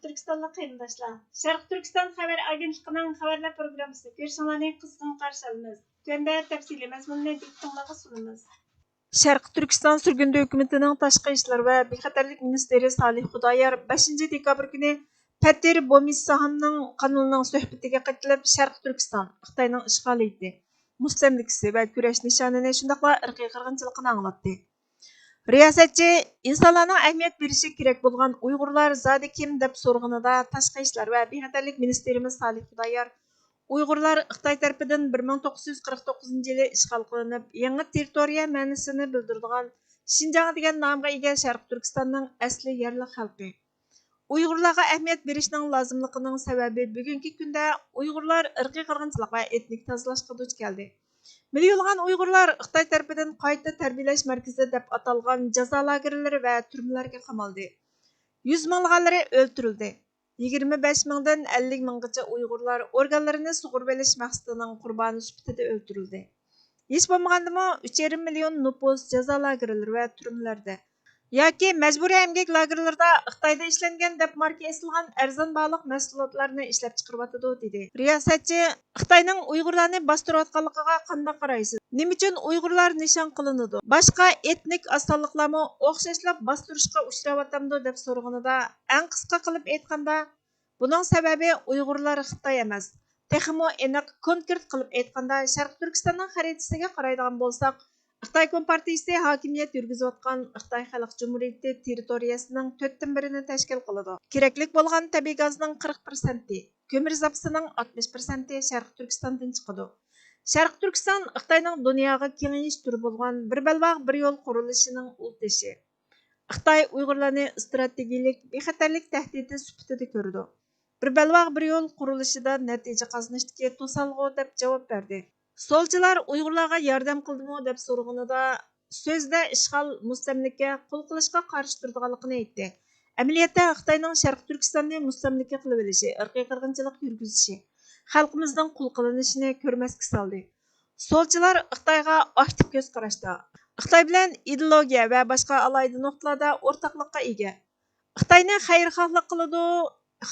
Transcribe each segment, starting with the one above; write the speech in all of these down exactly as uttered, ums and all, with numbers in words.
تۈركىستانلىق قېرىنداشلار، شەرقىي تۈركىستان خەۋەر ئاگېنتلىقىنىڭ خەۋەرلەر پروگراممىسىنى كۆرۈشۈڭلارنى قىزغىن قارشى ئالىمىز. تۆۋەندە تەپسىلىي مەزمۇننى دىققىتىڭلارغا سۇنىمىز. شەرقىي تۈركىستان سۈرگۈندە ھۆكۈمىتىنىڭ تاشقى ئىشلار ۋە بىخەتەرلىك مىنىستىرى سالىھ خۇدايار بەشىنچى دېكابىر كۈنى پەتىر بومىسساھامنىڭ قانىلىنىڭ سۆھبىتىگە قېتىلىپ، شەرقىي تۈركىستان، خىتاينىڭ ئىشغالىيىتى، مۇستەملىكىسى ۋە كۈرەش نىشانىنى، شۇنداقلا ئىرقىي قىرغىنچىلىقىنى ئاڭلاتتى. رىياسەتچى ئىنسانلارنىڭ ئەھمىيەت بېرىشى كېرەك بولغان ئۇيغۇرلار زادى كىم دەپ سورىغىنىدا، تاشقى ئىشلار ۋە بىخەتەرلىك مىنىستىرىمىز سالىھ خۇدايار ئۇيغۇرلار خىتاي تەرىپىدىن بىر مىڭ توققۇز يۈز قىرىق توققۇزىنچى يىلى ئىشغال قىلىنىپ، يېڭى تېررىتورىيە مەنىسىنى بىلدۈرىدىغان شىنجاڭ دېگەن نامغا ئىگە شەرقىي تۈركىستاننىڭ ئەسلى يەرلىك خەلقى. ئۇيغۇرلارغا ئەھمىيەت بېرىشنىڭ لازىملىقىنىڭ سەۋەبى، بۈگۈنكى كۈندە ئۇيغۇرلار ئىرقىي قىرغىنچىلىق ۋە ئېتنىك تازىلاشقا دۇچ كەلدى. مىليونلىغان ئۇيغۇرلار خىتاي تەرىپىدىن قايتا تەربىيەلەش مەركىزى دەپ ئاتالغان جازا لاگېرلىرى ۋە تۈرمىلەرگە قامالدى. يۈز مىڭلىغانلىرى ئۆلتۈرۈلدى. يىگىرمە بەش مىڭدىن ئەللىك مىڭغىچە ئۇيغۇرلار ئورگانلىرىنى سۇغۇرۇۋېلىش مەقسىتىنىڭ قۇربانى سۈپىتىدە ئۆلتۈرۈلدى. ھېچ بولمىغاندىمۇ ئۈچ يېرىم مىليون نوپۇس جازا لاگېرلىرى ۋە تۈرمىلەردە ياكى مەجبۇرىي ئەمگەك لاگېرلىرىدا خىتايدا ئىشلەنگەن دەپ ماركا ئېسىلغان ئەرزان باھالىق مەھسۇلاتلارنى ئىشلەپچىقىرىۋاتىدۇ، دېدى. رىياسەتچى خىتاينىڭ ئۇيغۇرلارنى باستۇرۇۋاتقانلىقىغا قانداق قارايسىز؟ نېمە ئۈچۈن ئۇيغۇرلار نىشان قىلىنىدۇ؟ باشقا ئېتنىك ئاز سانلىقلارمۇ ئوخشاشلا باستۇرۇشقا ئۇچراۋاتامدۇ؟ دەپ سورىغىنىدا، ئەڭ قىسقا قىلىپ ئېيتقاندا، بۇنىڭ سەۋەبى ئۇيغۇرلار خىتاي ئەمەس. تېخىمۇ ئېنىق، كونكرېت قىلىپ ئېيتقاندا، شەرقىي تۈركىستاننىڭ خەرىتىسىگە قارايدىغان بولساق، خىتاي كومپارتىيىسى ھاكىمىيەت يۈرگۈزۈۋاتقان خىتاي خەلق جۇمھۇرىيىتى تېررىتورىيەسىنىڭ تۆتتىن بىرىنى تەشكىل قىلىدۇ. كېرەكلىك بولغان تەبىئىي گازنىڭ قىرىق پىرسەنتى، كۆمۈر زاپىسىنىڭ ئاتمىش پىرسەنتى شەرقىي تۈركىستاندىن چىقىدۇ. شەرقىي تۈركىستان خىتاينىڭ دۇنياغا كېڭىيىش تۈرى بولغان بىر بەلباغ بىر يول قۇرۇلۇشىنىڭ ئۇل تېشى. خىتاي ئۇيغۇرلارنى ئىستراتېگىيىلىك بىخەتەرلىك تەھدىتى سۈپىتىدە كۆرىدۇ. بىر بەلباغ بىر يول قۇرۇلۇشىدا نەتىجە قازىنىشتىكى توسالغۇ دەپ جاۋاب بەردى. سولچىلار ئۇيغۇرلارغا ياردەم قىلدىمۇ دەپ سورىغىنىدا، سۆزدە ئىشغال، مۇستەملىكە، قۇل قىلىشقا قارشى تۇرىدىغانلىقىنى ئېيتتى. ئەمەلىيەتتە خىتاينىڭ شەرقىي تۈركىستاننى مۇستەملىكە قىلىۋېلىشى، ئىرقىي قىرغىنچىلىق يۈرگۈزۈشى، خەلقىمىزنىڭ قۇل قىلىنىشىنى كۆرمەسكە سالدى. سولچىلار خىتايغا ئاكتىپ كۆز قاراشتا، خىتاي بىلەن ئىدېئولوگىيە ۋە باشقا ئالاھىدە نۇقتىلاردا ئورتاقلىققا ئىگە. خىتاينى خەيرخاھلىق قىلىدۇ،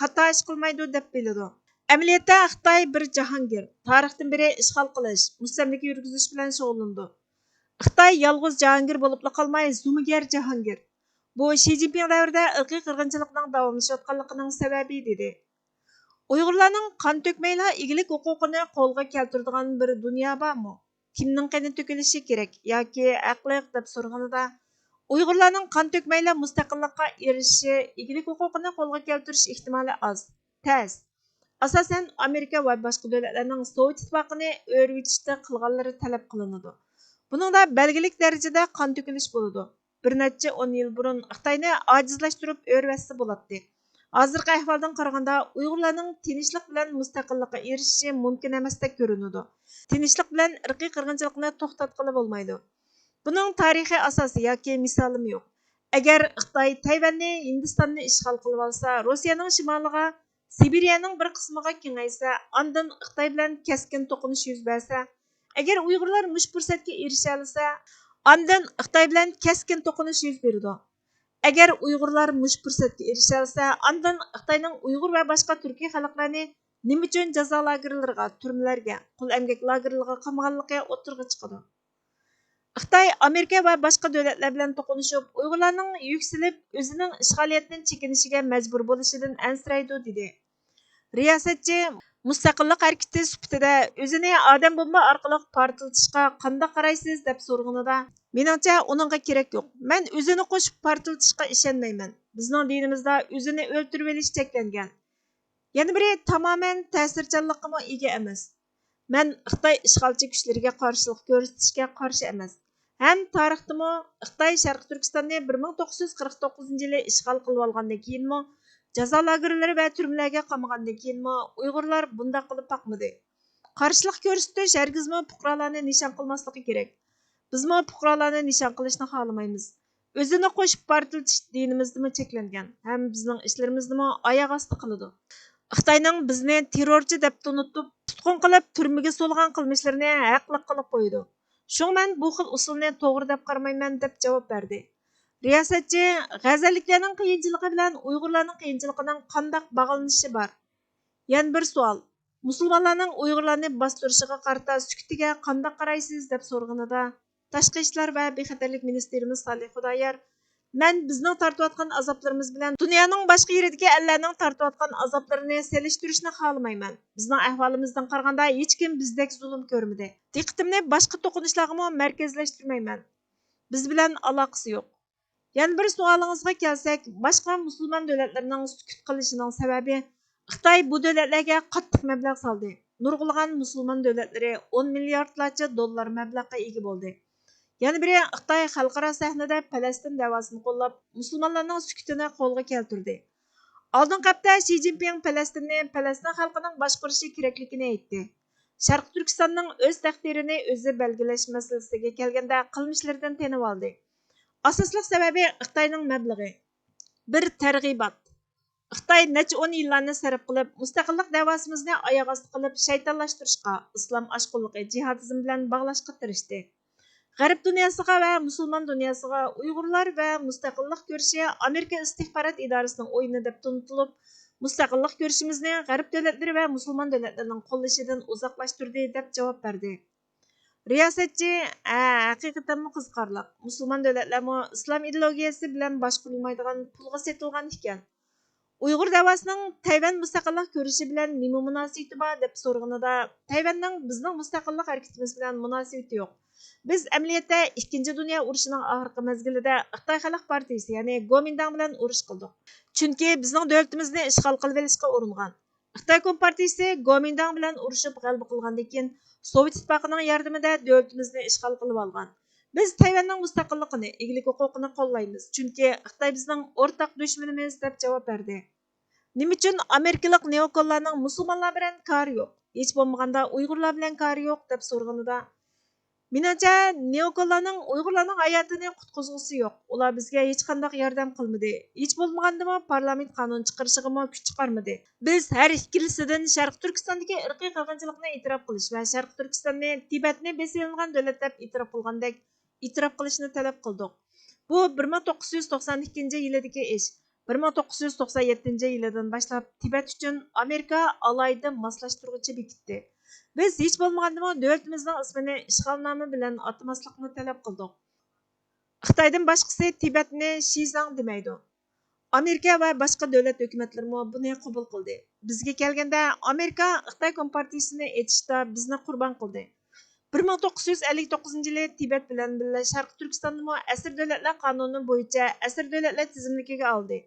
خاتا ئىش قىلمايدۇ دەپ بىلىدۇ. ئەمەلىيەتتە خىتاي بىر جاھانگىر، تارىختىن بېرى ئىشغال قىلىش، مۇستەملىكە يۈرگۈزۈش بىلەن شۇغۇللىنىدۇ. خىتاي يالغۇز جاھانگىر بولۇپلا قالماي، زومىگەر جاھانگىر. بۇ شى جىنپىڭ دەۋرىدە ئىرقىي قىرغىنچىلىقنىڭ داۋاملىشىۋاتقانلىقىنىڭ سەۋەبى، دېدى. ئۇيغۇرلارنىڭ قان تۆكمەيلا ئىگىلىك ھوقۇقىنى قولغا كەلتۈرىدىغان بىر دۇنيا بارمۇ؟ كىمنىڭ قېنى تۆكۈلۈشى كېرەك ياكى ھەقلىق دەپ سورىغىنىدا، ئۇيغۇرلارنىڭ قان تۆكمەيلا مۇستەقىللىققا ئېرىشىشى، ئىگىلىك ھوقۇقىنى قولغا كەلتۈرۈش ئېھتىمالى ئاز، تەس. ئاساسەن، ئامېرىكا ۋە باشقا دۆلەتلەرنىڭ سوۋېت ئىتتىپاقىنى ئۆرۈۋېتىشتە قىلغانلىرى تەلەپ قىلىنىدۇ. بۇنىڭدا بەلگىلىك دەرىجىدە قان تۆكۈلۈش بولىدۇ. بىر نەچچە ئون يىل بۇرۇن خىتاينى ئاجىزلاشتۇرۇپ ئۆرۈۋەتسە بولاتتى. ھازىرقى ئەھۋالدىن قارىغاندا، ئۇيغۇرلارنىڭ تىنچلىق بىلەن مۇستەقىللىققا ئېرىشىشى مۇمكىن ئەمەستەك كۆرۈنىدۇ. تىنچلىق بىلەن ئىرقىي قىرغىنچىلىقنى توختاتقىلى بولمايدۇ. بۇنىڭ تارىخىي ئاساسى ياكى مىسالىمۇ يوق. ئەگەر خىتاي تەيۋەننى، ھىندىستاننى ئىشغال قىلىۋالسا، روسىيەنىڭ شىمالىغا، سىبىرىيەنىڭ بىر قىسمىغا كېڭەيسە، ئاندىن خىتاي بىلەن كەسكىن توقۇنۇش يۈز بەرسە، ئەگەر ئۇيغۇرلار مۇشۇ پۇرسەتكە ئېرىشەلىسە، ئاندىن خىتاي بىلەن كەسكىن توقۇنۇش يۈز بېرىدۇ. ئەگەر ئۇيغۇرلار مۇشۇ پۇرسەتكە ئېرىشەلىسە، ئاندىن خىتاينىڭ ئۇيغۇر ۋە باشقا تۈركىي خەلقلەرنى نېمە ئۈچۈن جازا لاگېرلىرىغا، تۈرمىلەرگە، قۇل ئەمگەك لاگېرلىرىغا قامىغانلىقى ئوتتۇرىغا چىقىدۇ. خىتاي ئامېرىكا ۋە باشقا دۆلەتلەر بىلەن توقۇنۇشۇپ، ئۇيغۇرلارنىڭ يۈكسىلىپ، ئۆزىنىڭ ئىشغالىيەتتىن چېكىنىشىگە مەجبۇر بولۇشىدىن ئەنسىرەيدۇ، دېدى. رىياسەتچى مۇستەقىللىق ھەرىكىتى سۈپىتىدە ئۆزىنى ئادەم بومبا ئارقىلىق پارتلىتىشقا قانداق قارايسىز دەپ سورىغىنىدا، مېنىڭچە ئۇنىڭغا كېرەك يوق. مەن ئۆزىنى قوشۇپ پارتلىتىشقا ئىشەنمەيمەن. بىزنىڭ دىنىمىزدا ئۆزىنى ئۆلتۈرۈۋېلىش چەكلەنگەن. يەنە بىرى تامامەن تەسىرچانلىققىمۇ ئىگە ئەمەس. مەن خىتاي ئىشغالچى كۈچلىرىگە قارشىلىق كۆرسىتىشكە قارشى ئەمەس. ھەم تارىختىمۇ خىتاي شەرقىي تۈركىستاننى بىر مىڭ توققۇز يۈز قىرىق توققۇزىنچى يىلى ئىشغال قىلىۋالغاندىن كېيىنمۇ، جازا لاگېرلىرى ۋە تۈرمىلەرگە قامىغاندىن كېيىنمۇ ئۇيغۇرلار بۇنداق قىلىپ باقمىدى. قارشىلىق كۆرسىتىش ھەرگىزمۇ پۇقرالارنى نىشان قىلماسلىقى كېرەك. بىزمۇ پۇقرالارنى نىشان قىلىشنى خالىمايمىز. ئۆزىنى قوشۇپ پارتلىتىش دىنىمىزدىمۇ چەكلەنگەن ھەم بىزنىڭ ئىشلىرىمىزنىمۇ ئاياغ ئاستى قىلىدۇ. خىتاينىڭ بىزنى تېررورچى دەپ تونۇتۇپ، تۇتقۇن قىلىپ، تۈرمىگە سولىغان قىلمىشلىرىنى ھەقلىق قىلىپ قويىدۇ. شۇڭا مەن بۇ خىل ئۇسۇلنى توغرا دەپ قارىمايمەن، دەپ جاۋاب بەردى. رىياسەتچى، غەزەللىكلەرنىڭ قىيىنچىلىقى بىلەن ئۇيغۇرلارنىڭ قىيىنچىلىقىنىڭ قانداق باغلىنىشى بار؟ يەنە بىر سوئال، مۇسۇلمانلارنىڭ ئۇيغۇرلارنى باستۇرۇشىغا قارىتا سۈكۈتىگە قانداق قارايسىز؟ دەپ سورىغىنىدا، تاشقى ئىشلار ۋە بىخەتەرلىك مىنىستىرىمىز سالىھ خۇدايار، مەن بىزنىڭ تارتىۋاتقان ئازابلىرىمىز بىلەن دۇنيانىڭ باشقا يېرىدىكى ئەللەرنىڭ تارتىۋاتقان ئازابلىرىنى سېلىشتۇرۇشنى خالىمايمەن. بىزنىڭ ئەھۋالىمىزدىن قارىغاندا ھېچكىم بىزدەك زۇلۇم كۆرمىدى. دىققىتىمنى باشقا توقۇنۇشلارغىمۇ مەركەزلەشتۈرمەيمەن. بىز بىلەن ئالاقىسى يوق. يەنە بىر سوئالىڭىزغا كەلسەك، باشقا مۇسۇلمان دۆلەتلىرىنىڭ سۈكۈت قىلىشىنىڭ سەۋەبى، خىتاي بۇ دۆلەتلەرگە قاتتىق مەبلەغ سالدى. نۇرغۇنلىغان مۇسۇلمان دۆلەتلىرى ئون مىلياردلارچە دوللار مەبلەغقە ئىگە بولدى. يەنە بىرى، خىتاي خەلقئارا سەھنىدە پەلەستىن دەۋاسىنى قوللاپ، مۇسۇلمانلارنىڭ سۈكۈتىنى قولغا كەلتۈردى. ئالدىنقى ھەپتە شى جىنپىڭ پەلەستىننى پەلەستىن خەلقىنىڭ باشقۇرۇشى كېرەكلىكىنى ئېيتتى. شەرقىي تۈركىستاننىڭ ئۆز تەقدىرىنى ئۆزى بەلگىلەش مەسىلىسىگە كەلگەندە، قىلمىشلىرىدىن تېنىۋالدى. ئاساسلىق سەۋەبى خىتاينىڭ مەبلىغى. بىر تەرغىبات. خىتاي نەچچە ئون يىللارنى سەرپ قىلىپ، مۇستەقىللىق دەۋاسىمىزنى ئاياغ ئاستى قىلىپ، شەيتانلاشتۇرۇشقا، ئىسلام ئاشقۇنلۇقى، جىھادىزم بىلەن باغلاشقا تىرىشتى. غەرب دۇنياسىغا ۋە مۇسۇلمان دۇنياسىغا ئۇيغۇرلار ۋە مۇستەقىللىق كۈرىشى ئامېرىكا ئىستىخبارات ئىدارىسىنىڭ ئويۇنى دەپ تونۇتۇلۇپ، مۇستەقىللىق كۈرىشىمىزنى غەرب دۆلەتلىرى ۋە مۇسۇلمان دۆلەتلىرىنىڭ قوللىشىدىن ئۇزاقلاشتۇردى، دەپ جاۋاب بەردى. رىياسەتچى، ھە، ھەقىقەتەنمۇ قىزىقارلىق. مۇسۇلمان دۆلەتلەرمۇ ئىسلام ئىدېئولوگىيەسى بىلەن باشقۇرۇلمايدىغان پۇلغا سېتىلغان ئىكەن. ئۇيغۇر دەۋاسىنىڭ تەيۋەن مۇستەقىللىق كۈرىشى بىلەن نېمە مۇناسىۋىتى بار؟ دەپ سورىغىنىدا، تەيۋەننىڭ بىزنىڭ مۇستەقىللىق ھەرىكىتىمىز بىلەن مۇناسىۋىتى يوق. بىز ئەمەلىيەتتە ئىككىنچى دۇنيا ئۇرۇشىنىڭ ئاخىرقى مەزگىلىدە خىتاي خەلق پارتىيىسى، يەنى گومىنداڭ بىلەن ئۇرۇش قىلدۇق. چۈنكى بىزنىڭ دۆلىتىمىزنى ئىشغال قىلىۋېلىشقا ئۇرۇنغان. خىتاي كومپارتىيىسى گومىنداڭ بىلەن ئۇرۇشۇپ غەلىبە قىلغاندىن كېيىن، سوۋېت ئىتتىپاقىنىڭ ياردىمىدە دۆلىتىمىزنى ئىشغال قىلىۋالغان. بىز تەيۋەننىڭ مۇستەقىللىقىنى، ئىگىلىك ھوقۇقىنى قوللايمىز، چۈنكى خىتاي بىزنىڭ ئورتاق دۈشمىنىمىز، دەپ جاۋاب بەردى. نېمە ئۈچۈن ئامېرىكىلىق نېئوكونلارنىڭ مۇسۇلمانلار بىلەن كارى يوق، ھېچ بولمىغاندا ئۇيغۇرلار بىلەن كارى يوق؟ دەپ سورىغىنىدا، مېنىڭچە، نېئوكونلارنىڭ ئۇيغۇرلارنىڭ ھاياتىنى قۇتقۇزغۇسى يوق. ئۇلار بىزگە ھېچقانداق ياردەم قىلمىدى. ھېچ بولمىغاندىمۇ پارلامېنت قانۇن چىقىرىشىغىمۇ كۈچ چىقارمىدى. بىز ھەر ئىككىلىسىدىن شەرقىي تۈركىستاندىكى ئىرقىي قىرغىنچىلىقنى ئېتىراپ قىلىش ۋە شەرقىي تۈركىستاننى تىبەتنى بېسىۋېلىنغان دۆلەت دەپ ئېتىراپ قىلغاندەك ئېتىراپ قىلىشنى تەلەپ قىلدۇق. بۇ بىر مىڭ توققۇز يۈز توقسان ئىككىنچى يىلىدىكى ئىش. بىر مىڭ توققۇز يۈز توقسان يەتتىنچى يىلىدىن باشلاپ تىبەت ئۈچۈن ئامېرىكا ئالاھىدە ماسلاشتۇرغۇچى بېكىتتى. بىز ھېچ بولمىغاندىمۇ دۆلىتىمىزنىڭ ئىسمىنى ئىشغالنامە بىلەن ئاتىماسلىقنى تەلەپ قىلدۇق. خىتايدىن باشقىسى تىبەتنى شىزاڭ دېمەيدۇ. ئامېرىكا ۋە باشقا دۆلەت ھۆكۈمەتلىرىمۇ بۇنى قوبۇل قىلدى. بىزگە كەلگەندە، ئامېرىكا خىتاي كومپارتىيىسىنى ئېچىشتا بىزنى قۇربان قىلدى. بىر مىڭ توققۇز يۈز ئەللىك توققۇزىنچى يىلى تىبەت بىلەن بىللە شەرقىي تۈركىستاندىمۇ ئەسىر دۆلەتلەر قانۇنى بويىچە ئەسىر دۆلەتلەر تىزىملىكىگە ئالدى.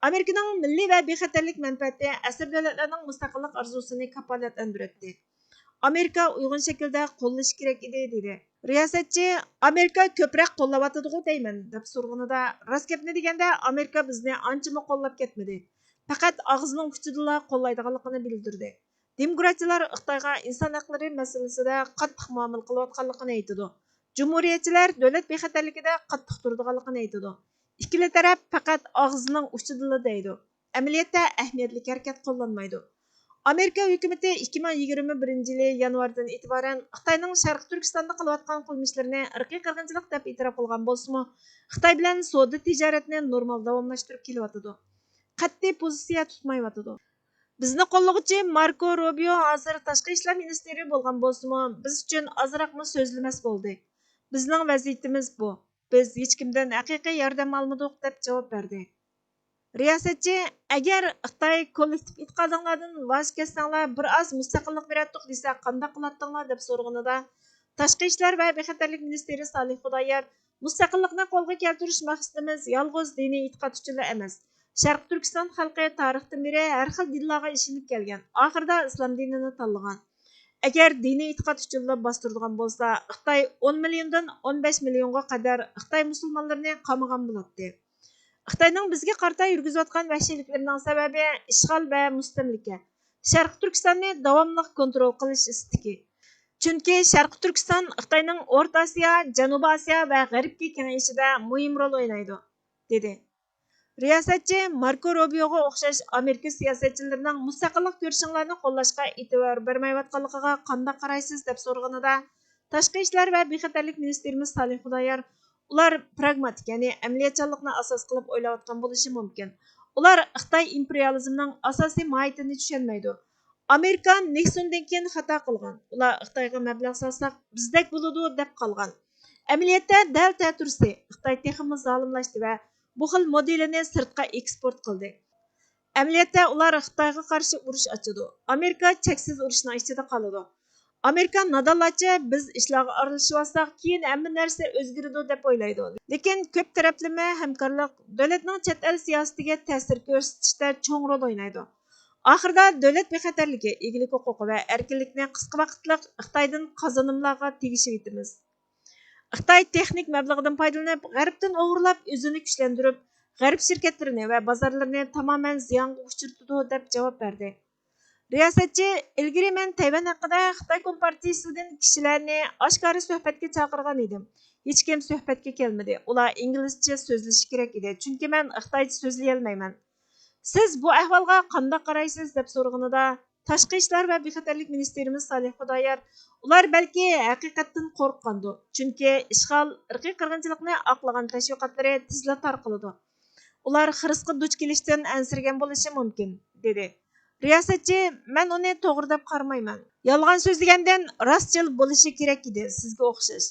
ئامېرىكىنىڭ مىللىي ۋە بىخەتەرلىك مەنپەئەتى ئەسىر دۆلەتلەرنىڭ مۇستەقىللىق ئارزۇسىنى كاپالەتلەندۈرەتتى. ئامېرىكا ئۇيغۇن شەكىلدە قوللىشى كېرەك ئىدى، دېدى. رىياسەتچى، ئامېرىكا كۆپرەك قوللاۋاتىدىغۇ دەيمەن، دەپ سورىغىنىدا، راست گەپنى دېگەندە، ئامېرىكا بىزنى ئانچىمۇ قوللاپ كەتمىدى. پەقەت ئاغزىنىڭ ئۇچىدىلا قوللايدىغانلىقىنى بىلدۈردى. دېموكراتچىلار خىتايغا ئىنسان ھەقلىرى مەسىلىسىدە قاتتىق مۇئامىلە قىلىۋاتقانلىقىنى ئېيتىدۇ. جۇمھۇرىيەتچىلەر دۆلەت بىخەتەرلىكىدە قاتتىق تۇرىدىغانلىقىنى ئېيتىدۇ. ئىككىلا تەرەپ پەقەت ئاغزىنىڭ ئۇچىدىلا دەيدۇ. ئەمەلىيەتتە ئەھمىيەتلىك ھەرىكەت قوللانمايدۇ. ئامېرىكا ھۆكۈمىتى ئىككى مىڭ يىگىرمە بىرىنچى يىلى يانۋاردىن ئېتىبارەن خىتاينىڭ شەرقىي تۈركىستاندا قىلىۋاتقان قىلمىشلىرىنى ئىرقىي قىرغىنچىلىق دەپ ئېتىراپ قىلغان بولسىمۇ، خىتاي بىلەن سودا تىجارەتنى نورمال داۋاملاشتۇرۇپ كېلىۋاتىدۇ. قەتئىي پوزىتسىيە تۇتمايۋاتىدۇ. بىزنى قوللىغۇچى ماركو روبىيو ھازىر تاشقى ئىشلار مىنىستىرى بولغان بولسىمۇ، بىز ئۈچۈن ئازراقمۇ سۆزلىمەس بولدى. بىزنىڭ ۋەزىيىتىمىز بۇ. بىز ھېچكىمدىن ھەقىقىي ياردەم ئالمىدۇق، دەپ جاۋاب بەردى. رىياسەتچى، ئەگەر خىتاي كوللېكتىپ ئېتىقادىڭلاردىن ۋاز كەچسەڭلار، بىر ئاز مۇستەقىللىق بېرەتتۇق دېسە، قانداق قىلاتتىڭلار؟ دەپ سورىغىنىدا، تاشقى ئىشلار ۋە بىخەتەرلىك مىنىستىرى سالىھ خۇدايار، مۇستەقىللىقنى قولغا كەلتۈرۈش مەقسىتىمىز يالغۇز دىنىي ئېتىقاد ئۈچۈنلا ئەمەس. شەرقىي تۈركىستان خەلقى تارىختىن بېرى ھەر خىل دىنلارغا ئىشىنىپ كەلگەن، ئاخىرىدا ئىسلام دىنىنى تاللىغان. ئەگەر دىنىي ئېتىقاد ئۈچۈنلا باستۇرىدىغان بولسا، خىتاي ئون مىليوندىن ئون بەش مىليونغا قەدەر خىتاي مۇسۇلمانلىرىنى قامىغان بولاتتى. خىتاينىڭ بىزگە قارىتا يۈرگۈزۈۋاتقان ۋەھشىيلىكلىرىنىڭ سەۋەبى ئىشغال ۋە مۇستەملىكە، شەرقىي تۈركىستاننى داۋاملىق كونترول قىلىش ئىستىكى. چۈنكى شەرقىي تۈركىستان خىتاينىڭ ئورتا ئاسىيا، جەنۇبىي ئاسىيا ۋە غەربكى كېڭىيىشىدە مۇھىم رول ئوينايدۇ، دېدى. رىياسەتچى ماركو روبىيوغا ئوخشاش ئامېرىكا سىياسەتچىلىرىنىڭ مۇستەقىللىق كۈرىشىڭلارنى قوللاشقا ئېتىبار بەرمەيۋاتقانلىقىغا قانداق قارايسىز؟ دەپ سورىغىنىدا، تاشقى ئىشلار ۋە بىخەتەرلىك مىنىستىرىمىز سالىھ خۇدايار، ئۇلار پراگماتىك، يەنى ئەمەلىيەتچانلىقنى ئاساس قىلىپ ئويلاۋاتقان بولۇشى مۇمكىن. ئۇلار خىتاي ئىمپېرىيالىزمنىڭ ئاساسىي ماھىيىتىنى چۈشەنمەيدۇ. ئامېرىكا نىكسوندىن كېيىن خاتا قىلغان. ئۇلار خىتايغا مەبلەغ سالساق، بىزدەك بولىدۇ دەپ قالغان. ئەمەلىيەتتە دەل تەتۈرىسى، خىتاي تېخىمۇ زالىملاشتى ۋە بۇ خىل مودېلىنى سىرتقا ئېكسپورت قىلدى. ئەمەلىيەتتە ئۇلار خىتايغا قارشى ئۇرۇش ئاچىدۇ. ئامېرىكا چەكسىز ئۇرۇشنىڭ ئىچىدە قالىدۇ. ئامېرىكا نادانلارچە بىز ئىشلارغا ئارىلىشىۋالساق، كېيىن ھەممە نەرسە ئۆزگىرىدۇ دەپ ئويلايدۇ. لېكىن كۆپ تەرەپلىمە ھەمكارلىق دۆلەتنىڭ چەت ئەل سىياسىتىگە تەسىر كۆرسىتىشتە چوڭ رول ئوينايدۇ. ئاخىرىدا دۆلەت بىخەتەرلىكى، ئىگىلىك ھوقۇقى ۋە ئەركىنلىكنى قىسقا ۋاقىتلىق خىتايدىن قازىنىملارغا تېگىشىۋېتىمىز. خىتاي تېخنىك مەبلىغىدىن پايدىلىنىپ، غەربتىن ئوغرىلاپ، ئۆزىنى كۈچلەندۈرۈپ، غەرب شىركەتلىرىنى ۋە بازارلىرىنى تامامەن زىيانغا ئۇچرىتىدۇ، دەپ جاۋاب بەردى. رىياسەتچى، ئىلگىرى مەن تەيۋەن ھەققىدە خىتاي كومپارتىيىسىدىن كىشىلەرنى ئاشكارا سۆھبەتكە چاقىرغان ئىدىم. ھېچكىم سۆھبەتكە كەلمىدى. ئۇلار ئىنگلىزچە سۆزلىشى كېرەك ئىدى، چۈنكى مەن خىتايچە سۆزلىيەلمەيمەن. سىز بۇ ئەھۋالغا قانداق قارايسىز؟ دەپ سورىغىنىدا، تاشقى ئىشلار ۋە بىخەتەرلىك مىنىستىرىمىز سالىھ خۇدايار، ئۇلار بەلكى ھەقىقەتتىن قورققاندۇ، چۈنكى ئىشغال، ئىرقىي قىرغىنچىلىقنى ئاقلىغان تەشۋىقاتلىرى تېزلا تارقىلىدۇ. ئۇلار خىرىسقا دۇچ كېلىشتىن ئەنسىرىگەن بولۇشى مۇمكىن، دېدى. رىياسەتچى، مەن ئۇنى توغرا دەپ قارىمايمەن. يالغان سۆزلىگەندىن راستچىل بولۇشى كېرەك ئىدى، سىزگە ئوخشاش.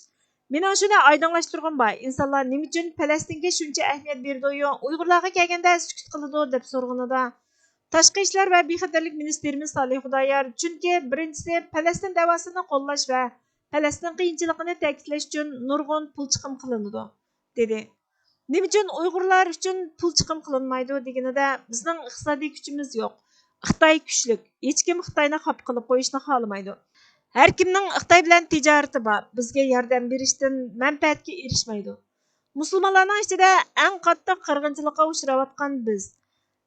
مېنىڭ شۇنى ئايدىڭلاشتۇرغۇم بار، ئىنسانلار نېمە ئۈچۈن پەلەستىنگە شۇنچە ئەھمىيەت بېرىدۇ، ئۇيغۇرلارغا كەلگەندە سۈكۈت قىلىدۇ، دەپ سورىغىنىدا، تاشقى ئىشلار ۋە بىخەتەرلىك مىنىستىرىمىز سالىھ خۇدايار، چۈنكى بىرىنچىسى، پەلەستىن دەۋاسىنى قوللاش ۋە پەلەستىن قىيىنچىلىقىنى تەكىتلەش ئۈچۈن نۇرغۇن پۇل چىقىم قىلىنىدۇ، دېدى. نېمە ئۈچۈن ئۇيغۇرلار ئۈچۈن پۇل چىقىم قىلىنمايدۇ دېگىنىدە، بىزنىڭ ئىقتىسادىي كۈچىمىز يوق. خىتاي كۈچلۈك. ھېچكىم خىتاينى خاپا قىلىپ قويۇشنى خالىمايدۇ. ھەر كىمنىڭ خىتاي بىلەن تىجارىتى بار. بىزگە ياردەم بېرىشتىن مەنپەئەتكە ئېرىشمەيدۇ. مۇسۇلمانلارنىڭ ئىچىدە ئەڭ قاتتىق قىرغىنچىلىققا ئۇچراۋاتقان بىز.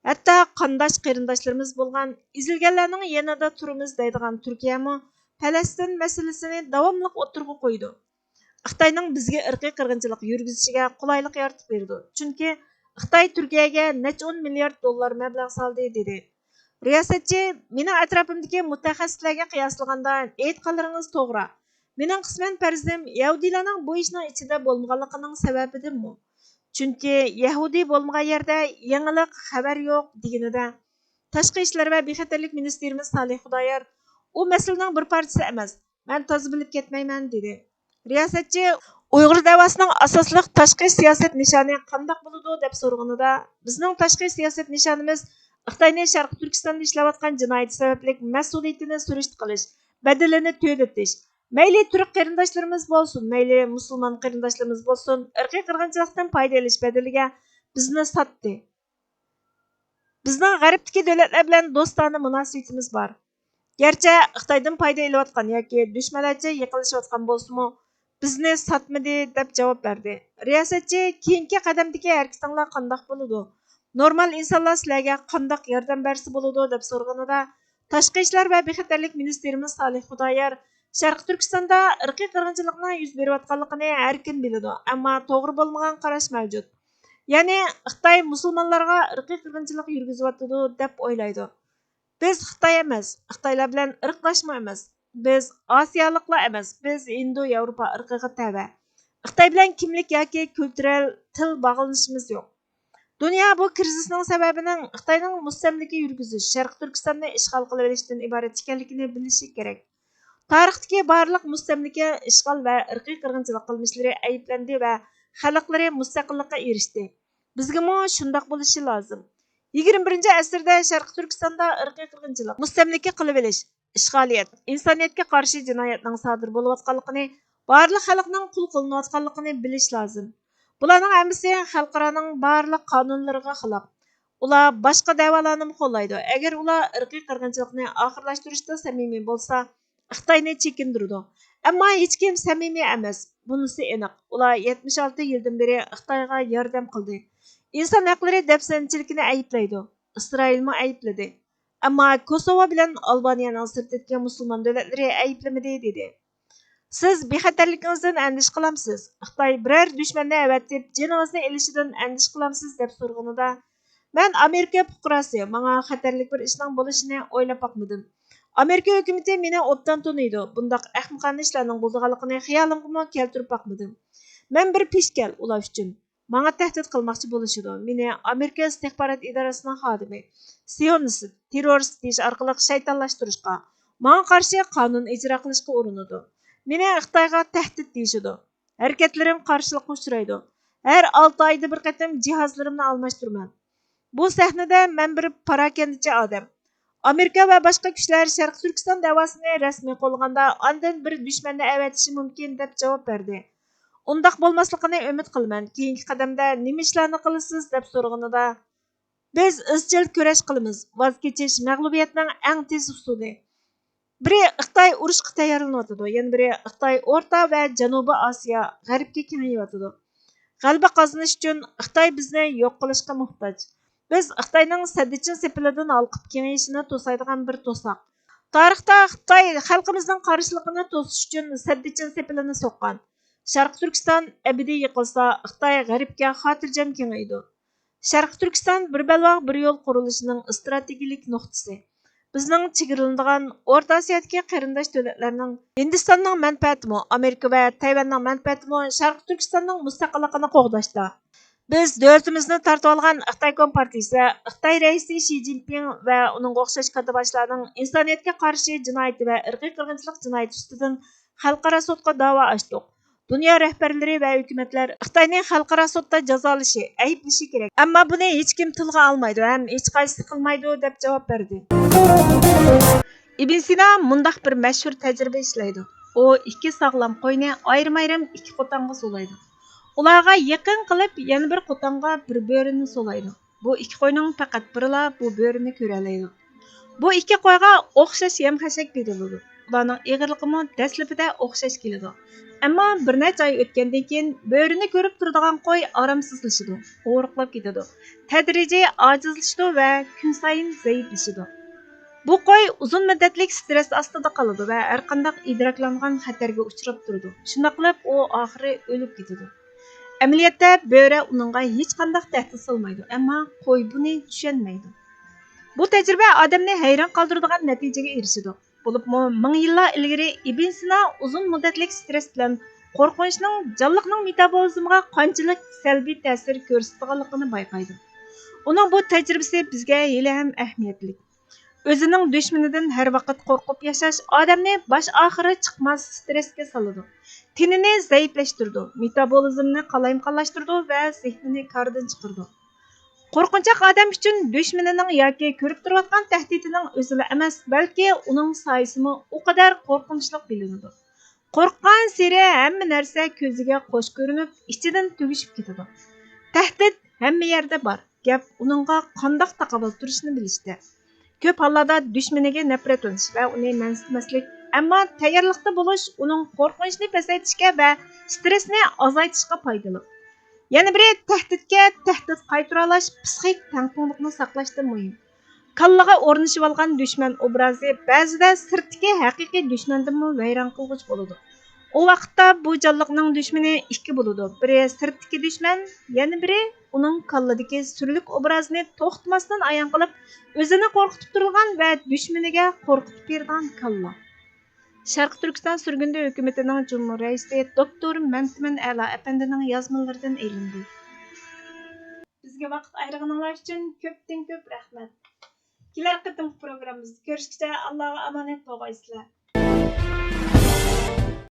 ھەتتا قانداش قېرىنداشلىرىمىز بولغان، ئېزىلگەنلەرنىڭ يېنىدا تۇرىمىز دەيدىغان تۈركىيەمۇ پەلەستىن مەسىلىسىنى داۋاملىق ئوتتۇرىغا قويىدۇ. خىتاينىڭ بىزگە ئىرقىي قىرغىنچىلىق يۈرگۈزۈشىگە قولايلىق يارىتىپ بېرىدۇ. چۈنكى خىتاي تۈركىيەگە نەچچە ئون مىليارد دوللار مەبلەغ سالدى، دېدى. رىياسەتچى، مېنىڭ ئەتراپىمدىكى مۇتەخەسسىسلەرگە قىياسلىغاندا ئېيتقانلىرىڭىز توغرا. مېنىڭ قىسمەن پەرىزىم يەھۇدىيلارنىڭ بۇ ئىشنىڭ ئىچىدە بولمىغانلىقىنىڭ سەۋەبىدىنمۇ. چۈنكى يەھۇدىي بولمىغان يەردە يېڭىلىق، خەۋەر يوق، دېگىنىدە، تاشقى ئىشلار ۋە بىخەتەرلىك مىنىستىرىمىز سالىھ خۇدايار، ئۇ مەسىلىنىڭ بىر پارچىسى ئەمەس، مەن تازا بىلىپ كەتمەيمەن، دېدى. رىياسەتچى ئۇيغۇر دەۋاسىنىڭ ئاساسلىق تاشقى سىياسەت نىشانى قانداق بولىدۇ، دەپ سورىغىنىدا، بىزنىڭ تاشقى سىياسەت نىشانىمىز خىتاينى شەرقىي تۈركىستاندا ئىشلەۋاتقان جىنايىتى سەۋەبلىك مەسئۇلىيىتىنى سۈرۈشتە قىلىش، بەدىلىنى تۆلىتىش. مەيلى تۈرك قېرىنداشلىرىمىز بولسۇن، مەيلى مۇسۇلمان قېرىنداشلىرىمىز بولسۇن، ئىرقىي قىرغىنچىلىقتىن پايدا ئېلىش بەدىلىگە بىزنى ساتتى. بىزنىڭ غەربتىكى دۆلەتلەر بىلەن دوستانە مۇناسىۋىتىمىز بار. گەرچە خىتايدىن پايدا ئېلىۋاتقان ياكى دۈشمەنلەرچە يېقىنلىشىۋاتقان بولسىمۇ، بىزنى ساتمىدى، دەپ جاۋاب بەردى. رىياسەتچى، كېيىنكى قەدەمدىكى ھەرىكىتىڭلار قانداق بولىدۇ؟ نورمال ئىنسانلار سىلەرگە قانداق ياردەم بەرسە بولىدۇ؟ دەپ سورىغىنىدا، تاشقى ئىشلار ۋە بىخەتەرلىك مىنىستىرىمىز سالىھ خۇدايار، شەرقىي تۈركىستاندا ئىرقىي قىرغىنچىلىقنىڭ يۈز بېرىۋاتقانلىقىنى ھەر كىم بىلىدۇ، ئەمما توغرا بولمىغان قاراش مەۋجۇت. يەنى خىتاي مۇسۇلمانلارغا ئىرقىي قىرغىنچىلىق يۈرگۈزۈۋاتىدۇ دەپ ئويلايدۇ. بىز خىتاي ئەمەس، خىتايلار بىلەن ئىرقداشمۇ ئەمەس. بىز ئاسىيالىقلار ئەمەس، بىز ھىندۇ ياۋروپا ئىرقىغا تەۋە. خىتاي بىلەن كىملىك ياكى كۈلتۈرەل، تىل باغلىنىشىمىز يوق. دۇنيا بۇ كىرىزىسنىڭ سەۋەبىنىڭ خىتاينىڭ مۇستەملىكە يۈرگۈزۈش، شەرقىي تۈركىستاننى ئىشغال قىلىۋېلىشتىن ئىبارەت ئىكەنلىكىنى بىلىشى كېرەك. تارىختىكى بارلىق مۇستەملىكە، ئىشغال ۋە ئىرقىي قىرغىنچىلىق قىلمىشلىرى ئەيىبلەندى ۋە خەلقلىرى مۇستەقىللىققا ئېرىشتى. بىزگىمۇ شۇنداق بولۇشى لازىم. يىگىرمە بىرىنچى ئەسىردە شەرقىي تۈركىستاندا ئىرقىي قىرغىنچىلىق، مۇستەملىكە قىلىۋېلىش، ئىشغالىيەت، ئىنسانىيەتكە قارشى جىنايەتنىڭ سادىر بولۇۋاتقانلىقىنى، بارلىق خەلقنىڭ قۇل قىلىنىۋاتقانلىقىنى بىلىش لازىم. بۇلارنىڭ ھەممىسى خەلقئارانىڭ بارلىق قانۇنلىرىغا خىلاپ. ئۇلار باشقا دەۋالارنىمۇ قوللايدۇ. ئەگەر ئۇلار ئىرقىي قىرغىنچىلىقنى ئاخىرلاشتۇرۇشتا سەمىمىي بولسا، خىتاينى چېكىندۈرىدۇ. ئەمما ھېچكىم سەمىمىي ئەمەس. بۇنىسى ئېنىق. ئۇلار يەتمىش ئالتە يىلدىن بېرى خىتايغا ياردەم قىلدى. ئىنسان ھەقلىرى دەپسەندىچىلىكىنى ئەيىبلەيدۇ. ئىسرائىلمۇ ئەيىبلىدى. ئەمما كوسوۋو بىلەن ئالبانىيەنىڭ سىرتىدىكى مۇسۇلمان دۆلەتلىرى ئەيىبلىمىدى، دېدى. سىز بىخەتەرلىكىڭىزدىن ئەندىشە قىلامسىز؟ خىتاي بىرەر دۈشمەننى ئەۋەتىپ، جېنىڭىزنى ئېلىشىدىن ئەندىشە قىلامسىز؟ دەپ سورىغىنىدا، مەن ئامېرىكا پۇقراسى، ماڭا خەتەرلىك بىر ئىشنىڭ بولۇشىنى ئويلاپ باقمىدىم. ئامېرىكا ھۆكۈمىتى مېنى ئوبدان تونۇيدۇ، بۇنداق ئەخمىقانە ئىشلارنىڭ بولىدىغانلىقىنى خىيالىمغىمۇ كەلتۈرۈپ باقمىدىم. مەن بىر پېشكەل ئۇلار ئۈچۈن. ماڭا تەھدىت قىلماقچى بولۇشىدۇ. مېنى ئامېرىكا ئىستىخبارات ئىدارىسىنىڭ خادىمى، سىيونىست، تېررورىست دېيىش ئارقىلىق شەيتانلاشتۇرۇشقا، ماڭا قارشى قانۇن ئىجرا قىلىشقا ئۇرۇنىدۇ. مېنى خىتايغا تەھدىت دېيىشىدۇ. ھەرىكەتلىرىم قارشىلىققا ئۇچرايدۇ. ھەر ئالتە ئايدا بىر قېتىم جىھازلىرىمنى ئالماشتۇرىمەن. بۇ سەھنىدە مەن بىر پاراكەندىچى ئادەم. ئامېرىكا ۋە باشقا كۈچلەر شەرقىي تۈركىستان دەۋاسىنى رەسمىي قوللىغاندا، ئاندىن بىر دۈشمەننى ئەۋەتىشى مۇمكىن، دەپ جاۋاب بەردى. ئۇنداق بولماسلىقىنى ئۈمىد قىلىمەن. كېيىنكى قەدەمدە نېمە ئىشلارنى قىلىسىز؟ دەپ سورىغىنىدا، بىز ئىزچىل كۈرەش قىلىمىز. ۋاز كېچىش مەغلۇبىيەتنىڭ ئەڭ تېز ئۇسۇلى. بىرى خىتاي ئۇرۇشقا تەييارلىنىۋاتىدۇ، يەنە بىرى خىتاي ئورتا ۋە جەنۇبىي ئاسىيا، غەربكە كېڭىيىۋاتىدۇ. غەلىبە قازىنىش ئۈچۈن خىتاي بىزنى يوق قىلىشقا موھتاج. بىز خىتاينىڭ سەددىچىن سېپىلىدىن ھالقىپ كېڭىيىشىنى توسايدىغان بىر توساق. تارىختا خىتاي خەلقىمىزنىڭ قارشىلىقىنى توسۇش ئۈچۈن سەددىچىن سېپىلىنى سوققان. شەرقىي تۈركىستان ئەبەدىي يىقىلسا، خىتاي غەربكە خاتىرجەم كېڭىيىدۇ. شەرقىي تۈركىستان بىر بەلباغ بىر يول قۇرۇلۇشىنىڭ ئىستراتېگىيىلىك نۇقتىسى. بىزنىڭ چېگرىلىنىدىغان ئورتا ئاسىيادىكى قېرىنداش دۆلەتلەرنىڭ، ھىندىستاننىڭ مەنپەئەتىمۇ، ئامېرىكا ۋە تەيۋەننىڭ مەنپەئەتىمۇ شەرقىي تۈركىستاننىڭ مۇستەقىللىقىنى قوغداشتا. بىز دۆلىتىمىزنى تارتىۋالغان خىتاي كومپارتىيىسى، خىتاي رەئىسى شى جىنپىڭ ۋە ئۇنىڭغا ئوخشاش كاتتىباشلارنىڭ ئىنسانىيەتكە قارشى جىنايىتى ۋە ئىرقىي قىرغىنچىلىق جىنايىتى ئۈستىدىن خەلقئارا سوتقا دەۋا ئاچتۇق. دۇنيا رەھبەرلىرى ۋە ھۆكۈمەتلەر خىتاينى خەلقئارا سوتتا جازالىشى، ئەيىبلىشى كېرەك. ئەمما بۇنى ھېچكىم تىلغا ئالمايدۇ ھەم ھېچقايسىسى قىلمايدۇ، دەپ جاۋاب بەردى. ئىبن سىنا مۇنداق بىر مەشھۇر تەجرىبە ئىشلەيدۇ. ئۇ ئىككى ساغلام قوينى ئايرىم-ئايرىم ئىككى قوتانغا سولايدۇ. ئۇلارغا يېقىن قىلىپ يەنە بىر قوتانغا بىر بۆرىنى سولايدۇ. بۇ ئىككى قوينىڭ پەقەت بىرىلا بۇ بۆرىنى كۆرەلەيدۇ. بۇ ئىككى قويغا ئوخشاش يەم-خەشەك بېرىلىدۇ. ئۇلارنىڭ ئېغىرلىقىمۇ دەسلىپىدە ئوخشاش كېلىدۇ. ئەمما بىر نەچچە ئاي ئۆتكەندىن كېيىن، بۆرىنى كۆرۈپ تۇرىدىغان قوي ئارامسىزلىشىدۇ، ئورۇقلاپ كېتىدۇ، تەدرىجىي ئاجىزلىشىدۇ ۋە كۈنسايىن زەئىپلىشىدۇ. بۇ قوي ئۇزۇن مۇددەتلىك سترېس ئاستىدا قالىدۇ ۋە ھەرقانداق ئىدراكلانغان خەتەرگە ئۇچراپ تۇرىدۇ. شۇنداق قىلىپ، ئۇ ئاخىرى ئۆلۈپ كېتىدۇ. ئەمەلىيەتتە، بۆرە ئۇنىڭغا ھېچقانداق تەھدىت سالمايدۇ، ئەمما قوي بۇنى چۈشەنمەيدۇ. بۇ تەجرىبە ئادەمنى ھەيران قالدۇرىدىغان نەتىجىگە ئېرىشىدۇ. بولۇپمۇ مىڭ يىللار ئىلگىرى ئىبن سىنا ئۇزۇن مۇددەتلىك سترېس بىلەن قورقۇنچنىڭ جانلىقنىڭ مېتابولىزمىغا قانچىلىك سەلبىي تەسىر كۆرسىتىدىغانلىقىنى بايقايدۇ. ئۇنىڭ بۇ تەجرىبىسى بىزگە ھېلىھەم ئەھمىيەتلىك. ئۆزىنىڭ دۈشمىنىدىن ھەر ۋاقىت قورقۇپ ياشاش ئادەمنى باش ئاخىرى چىقماس سترېسكە سالىدۇ. تېنىنى زەئىپلەشتۈرىدۇ، مېتابولىزمنى قالايمىقانلاشتۇرىدۇ ۋە زېھنىنى كاردىن چىقىرىدۇ. قورقۇنچاق ئادەم ئۈچۈن دۈشمىنىنىڭ ياكى كۆرۈپ تۇرۇۋاتقان تەھدىتىنىڭ ئۆزىلا ئەمەس، بەلكى ئۇنىڭ سايىسىمۇ ئۇ قەدەر قورقۇنچلۇق بىلىنىدۇ. قورققانسېرى ھەممە نەرسە كۆزىگە قوش كۆرۈنۈپ، ئىچىدىن تۈگىشىپ كېتىدۇ. تەھدىت ھەممە يەردە بار. گەپ ئۇنىڭغا قانداق تاقابىل تۇرۇشنى بىلىشتە. كۆپ ھاللاردا دۈشمىنىگە نەپرەتلىنىش ۋە ئۇنى مەنسىتمەسلىك، ئەمما تەييارلىقتا بولۇش ئۇنىڭ قورقۇنچنى پەسەيتىشكە ۋە سترېسنى ئازايتىشقا پايدىلىق. يەنە بىرى، تەھدىتكە تەھدىت قايتۇرالاش پسىخىك تەڭپۇڭلۇقنى ساقلاشتا مۇھىم. كاللىغا ئورنىشىۋالغان دۈشمەن ئوبرازى بەزىدە سىرتتىكى ھەقىقىي دۈشمەندىنمۇ ۋەيران قىلغۇچ بولىدۇ. ئۇ ۋاقىتتا بۇ جانلىقنىڭ دۈشمىنى ئىككى بولىدۇ، بىرى سىرتتىكى دۈشمەن، يەنە بىرى ئۇنىڭ كاللىدىكى سۈرلۈك ئوبرازىنى توختىماستىن ئايان قىلىپ، ئۆزىنى قورقۇتۇپ تۇرىدىغان ۋە دۈشمىنىگە قورقۇتۇپ بېرىدىغان كاللا. شەرقىي تۈركىستان سۈرگۈندە ھۆكۈمىتىنىڭ جۇمھۇر رەئىسى دوكتور مەمتىمىن ئەلا ئەپەندىنىڭ يازمىلىرىدىن ئېلىندى. بىزگە ۋاقىت ئايرىغىنىڭلار ئۈچۈن كۆپتىن كۆپ رەھمەت. كېلەر قېتىمقى پروگراممىمىزدا كۆرۈشكىچە ئاللاغا ئامانەت بولغايسىلەر.